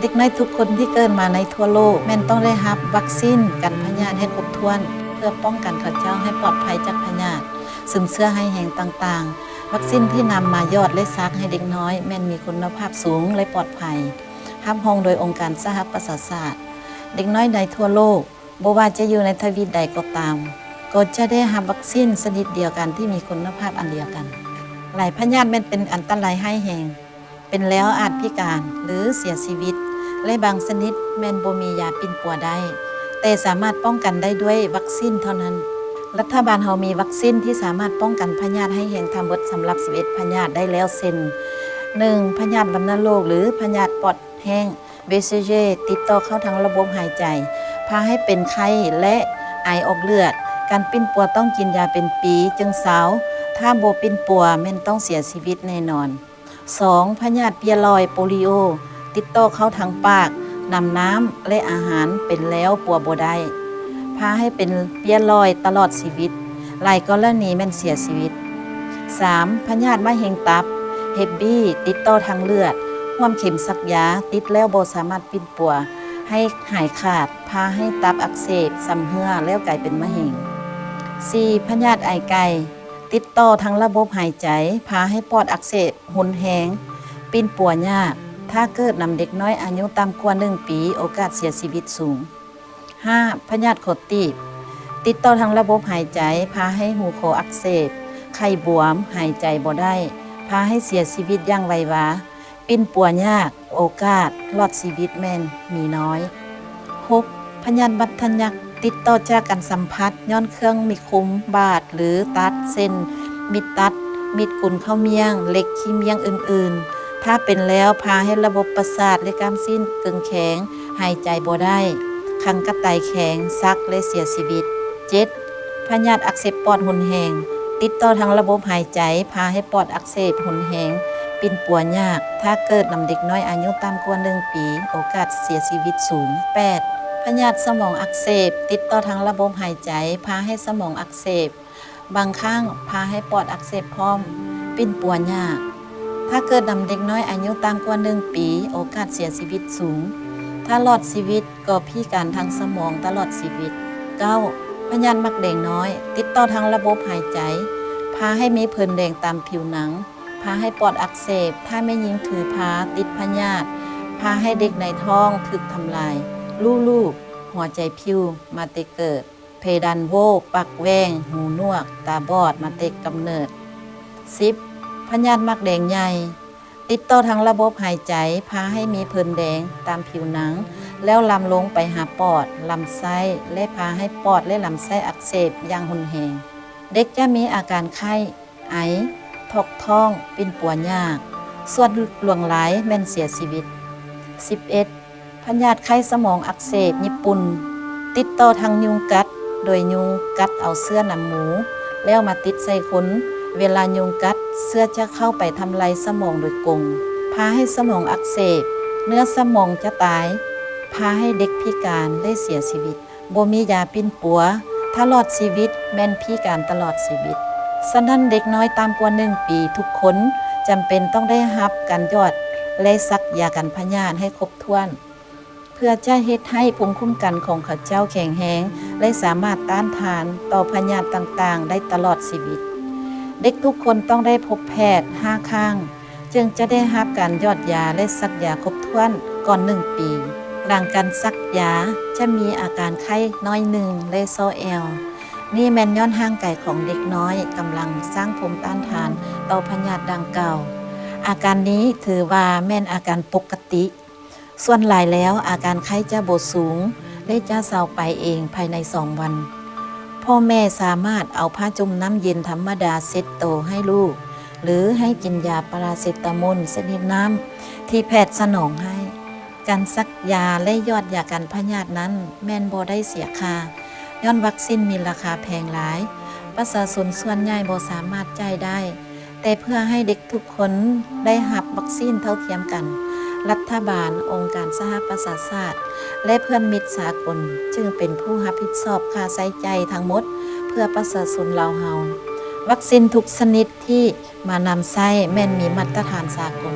ເດັກນ້ອຍທຸກຄົນທີ່ເກີດມາໃນທົ່ວໂລກ ແມ່ນຕ້ອງໄດ້ຮັບວັກຊີນກັນພະຍາດໃຫ້ຄົບຖ້ວນ ເພື່ອປ້ອງກັນເຂົາເຈົ້າໃຫ້ປອດໄພຈາກພະຍາດ, ສິນເຊື້ອຮ້າຍແຮງຕ່າງໆ. ວັກຊີນທີ່ນຳມາຢອດ ແລະ ສັກໃຫ້ເດັກນ້ອຍ ແມ່ນມີຄຸນນະພາບສູງ ແລະ ປອດໄພ, ຮັບຮອງໂດຍອົງການສະຫະປະຊາຊາດ. ເດັກນ້ອຍໃນທົ່ວໂລກ ບໍ່ວ່າຈະຢູ່ໃນທະວີບໃດກໍຕາມ, ກໍຈະໄດ້ຮັບວັກຊີນຊະນິດດຽວກັນທີ່ມີຄຸນນະພາບອັນດຽວກັນ. ຫຼາຍພະຍາດແມ່ນເປັນອັນຕະລາຍຮ້າຍແຮງ, ເປັນແລ້ວອາດພິການ ຫຼື ເສຍຊີວິດ ແລະ ບາງຊະນິດແມ່ນບໍ່ມີຢາປິ່ນປົວໄດ້, ແຕ່ສາມາດປ້ອງກັນໄດ້ດ້ວຍວັກຊີນເທົ່ານັ້ນ. ລັດຖະບານເຮົາມີວັກຊີນທີ່ສາມາດປ້ອງກັນພະຍາດຮ້າຍແຮງທັງໝົດສຳລັບສິບເອັດພະຍາດໄດ້ແລ້ວ ເຊັ່ນ: ໜຶ່ງ ພະຍາດວັນນະໂລກ ຫຼື ພະຍາດປອດແຫ້ງ ເບຊີເຈ ຕິດຕໍ່ເຂົ້າທາງລະບົບຫາຍໃຈ ພາໃຫ້ເປັນໄຂ້ ແລະ ໄອອອກເລືອດ. ການປິ່ນປົວຕ້ອງກິນຢາເປັນປີຈຶ່ງເຊົາ, ຖ້າບໍ່ປິ່ນປົວແມ່ນຕ້ອງເສຍຊີວິດແນ່ນອນ. ສອງ ພະຍາດເພຍລອຍ ໂປລີໂອ ຕິດຕໍ່ເຂົ້າທາງປາກ, ນ້ຳ, ນ້ຳ ແລະ ອາຫານ, ເປັນແລ້ວປົວບໍ່ໄດ້, ພາໃຫ້ເປັນເພຍລອຍຕະຫຼອດຊີວິດ, ຫຼາຍກໍລະນີແມ່ນເສຍຊີວິດ. ສາມ ພະຍາດມະເຮັງຕັບ ເຮັບບີ ຕິດຕໍ່ທາງເລືອດ, ຮ່ວມເຂັມສັກຢາ, ຕິດແລ້ວບໍ່ສາມາດປິ່ນປົວໃຫ້ຫາຍຂາດ, ພາໃຫ້ຕັບອັກເສບ, ຊຳເຮື້ອ ແລ້ວກາຍເປັນມະເຮັງ. ສີ່ ພະຍາດໄອໄກ່ ຕິດຕໍ່ທາງລະບົບຫາຍໃຈ, ພາໃຫ້ປອດອັກເສບຮຸນແຮງ, ປິ່ນປົວຍາກ. ຖ້າເກີດນຳເດັກນ້ອຍອາຍຸຕ່ຳກວ່າໜຶ່ງປີ, ໂອກາດເສຍຊີວິດສູງ. ຫ້າ ພະຍາດຄໍຕີບ ຕິດຕໍ່ທາງລະບົບຫາຍໃຈ, ພາໃຫ້ຮູຄໍອັກເສບ, ໄຂ່ບວມ, ຫາຍໃຈບໍ່ໄດ້, ພາໃຫ້ເສຍຊີວິດຢ່າງໄວວາ, ປິ່ນປົວຍາກ, ໂອກາດລອດຊີວິດແມ່ນມີນ້ອຍ. ຫົກ ພະຍາດບັດທະຍັກ ຕິດຕໍ່ຈາກການສຳຜັດຍ້ອນເຄື່ອງມີຄົມບາດ ຫຼື ຕັດ ເຊັ່ນ ມີດຕັດ, ມີດກຸນເຂົ້າມ້ຽງ, ເຫຼັກ, ຂີ້ມ້ຽງ ອື່ນໆ. ຖ້າເປັນແລ້ວ ພາໃຫ້ລະບົບປະສາດ ແລະ ກ້າມຊີ້ນເກິ່ງແຂງ, ຫາຍໃຈບໍ່ໄດ້, ຄັງກະໄຕແຂງ, ຊັກ ແລະ ເສຍຊີວິດ. ເຈັດ ພະຍາດອັກເສບປອດຮຸນແຮງ ຕິດຕໍ່ທາງລະບົບຫາຍໃຈ, ພາໃຫ້ປອດອັກເສບຮຸນແຮງ, ປິ່ນປົວຍາກ. ຖ້າເກີດນຳເດັກນ້ອຍອາຍຸຕ່ຳກວ່າໜຶ່ງປີ, ໂອກາດເສຍຊີວິດສູງ. ແປດ ພະຍາດສະໝອງອັກເສບ ຕິດຕໍ່ທາງລະບົບຫາຍໃຈ, ພາໃຫ້ສະໝອງອັກເສບ, ບາງຄັ້ງພາໃຫ້ປອດອັກເສບພ້ອມ, ປິ່ນປົວຍາກ. ຖ້າເກີດນຳເດັກນ້ອຍອາຍຸຕ່ຳກວ່າໜຶ່ງປີ, ໂອກາດເສຍຊີວິດສູງ. ຖ້າລອດຊີວິດ, ກໍພິການທາງສະໝອງຕະຫຼອດຊີວິດ. ເກົ້າ ພະຍາດໝາກແດງນ້ອຍ ຕິດຕໍ່ທາງລະບົບຫາຍໃຈ, ພາໃຫ້ມີເພີນແດງຕາມຜິວໜັງ, ພາໃຫ້ປອດອັກເສບ, ຖ້າແມ່ຍິງຖືພາຕິດພະຍາດ, ພາໃຫ້ເດັກໃນທ້ອງຖືກທຳລາຍ, ລູກໆ ຫົວໃຈພິ່ວມາແຕ່ເກີດ, ເພດານໂຫວ, ປາກແຫວ່ງ, ຫູໜວກ, ຕາບອດມາແຕ່ກຳເນີດ. ສິບ ພະຍາດໝາກແດງໃຫຍ່ ຕິດຕໍ່ທາງລະບົບຫາຍໃຈ, ພາໃຫ້ມີເພີນແດງຕາມຜິວໜັງ ແລ້ວລາມລົງໄປຫາປອດ, ລຳໄສ້ ແລະ ພາໃຫ້ປອດ ແລະ ລຳໄສ້ອັກເສບຢ່າງຮຸນແຮງ. ເດັກຈະມີອາການໄຂ້, ໄອ, ຖອກທ້ອງ, ປິ່ນປົວຍາກ, ສ່ວນຫຼວງຫຼາຍແມ່ນເສຍຊີວິດ. ສິບເອັດ ພະຍາດໄຂ້ສະໝອງອັກເສບຍີ່ປຸ່ນ ຕິດຕໍ່ທາງຍຸງກັດ, ໂດຍຍຸງກັດເອົາເຊື້ອນຳໝູ ແລ້ວມາຕິດໃສ່ຄົນ. ເວລາຍຸງກັດ, ເຊື້ອຈະເຂົ້າໄປທຳລາຍສະໝອງໂດຍກົງ, ພາໃຫ້ສະໝອງອັກເສບ, ເນື້ອສະໝອງຈະຕາຍ, ພາໃຫ້ເດັກພິການ ແລະ ເສຍຊີວິດ. ບໍ່ມີຢາປິ່ນປົວ, ຖ້າລອດຊີວິດແມ່ນພິການຕະຫຼອດຊີວິດ. ສະນັ້ນ, ເດັກນ້ອຍຕ່ຳກວ່າໜຶ່ງປີທຸກຄົນ ຈຳເປັນຕ້ອງໄດ້ຮັບການຢອດ ແລະ ສັກຢາກັນພະຍາດໃຫ້ຄົບຖ້ວນ ເພື່ອຈະເຮັດໃຫ້ພູມຄຸ້ມກັນຂອງເຂົາເຈົ້າແຂງແຮງ ແລະ ສາມາດຕ້ານທານຕໍ່ພະຍາດຕ່າງໆໄດ້ຕະຫຼອດຊີວິດ. ເດັກທຸກຄົນຕ້ອງໄດ້ພົບແພດຫ້າຄັ້ງ ຈຶ່ງຈະໄດ້ຮັບການຢອດຢາ ແລະ ສັກຢາຄົບຖ້ວນກ່ອນໜຶ່ງປີ. ຫຼັງການສັກຢາຈະມີອາການໄຂ້ໜ້ອຍໜຶ່ງ ແລະ ສໍ້ແອວ. ນີ້ແມ່ນຍ້ອນຮ່າງກາຍຂອງເດັກນ້ອຍກຳລັງສ້າງພູມຕ້ານທານຕໍ່ພະຍາດດັ່ງກ່າວ. ອາການນີ້ຖືວ່າແມ່ນອາການປົກກະຕິ. ສ່ວນຫຼາຍແລ້ວອາການໄຂ້ຈະບໍ່ສູງ ແລະ ຈະເຊົາໄປເອງພາຍໃນສອງວັນ. ພໍ່ແມ່ສາມາດເອົາຜ້າຈຸ່ມນ້ຳເຢັນທຳມະດາເຊັດໂຕໃຫ້ລູກ ຫຼື ໃຫ້ກິນຢາປາຣາເຊັດຕາໂມນຊະນິດນ້ຳທີ່ແພດສະໜອງໃຫ້. ການສັກຢາ ແລະ ຢອດຢາກັນພະຍາດນັ້ນແມ່ນບໍ່ໄດ້ເສຍຄ່າ, ຍ້ອນວັກຊີນມີລາຄາແພງຫຼາຍ, ປະຊາຊົນສ່ວນໃຫຍ່ບໍ່ສາມາດຈ່າຍໄດ້. ແຕ່ເພື່ອໃຫ້ເດັກທຸກຄົນໄດ້ຮັບວັກຊີນເທົ່າທຽມກັນ, ລັດຖະບານ, ອົງການສະຫະປະຊາຊາດ ແລະ ເພື່ອນມິດສາກົນ ຈຶ່ງເປັນຜູ້ຮັບຜິດຊອບຄ່າໃຊ້ຈ່າຍທັງໝົດເພື່ອປະຊາຊົນລາວເຮົາ. ວັກຊີນທຸກຊະນິດທີ່ມານຳໃຊ້ແມ່ນມີມາດຕະຖານສາກົນ.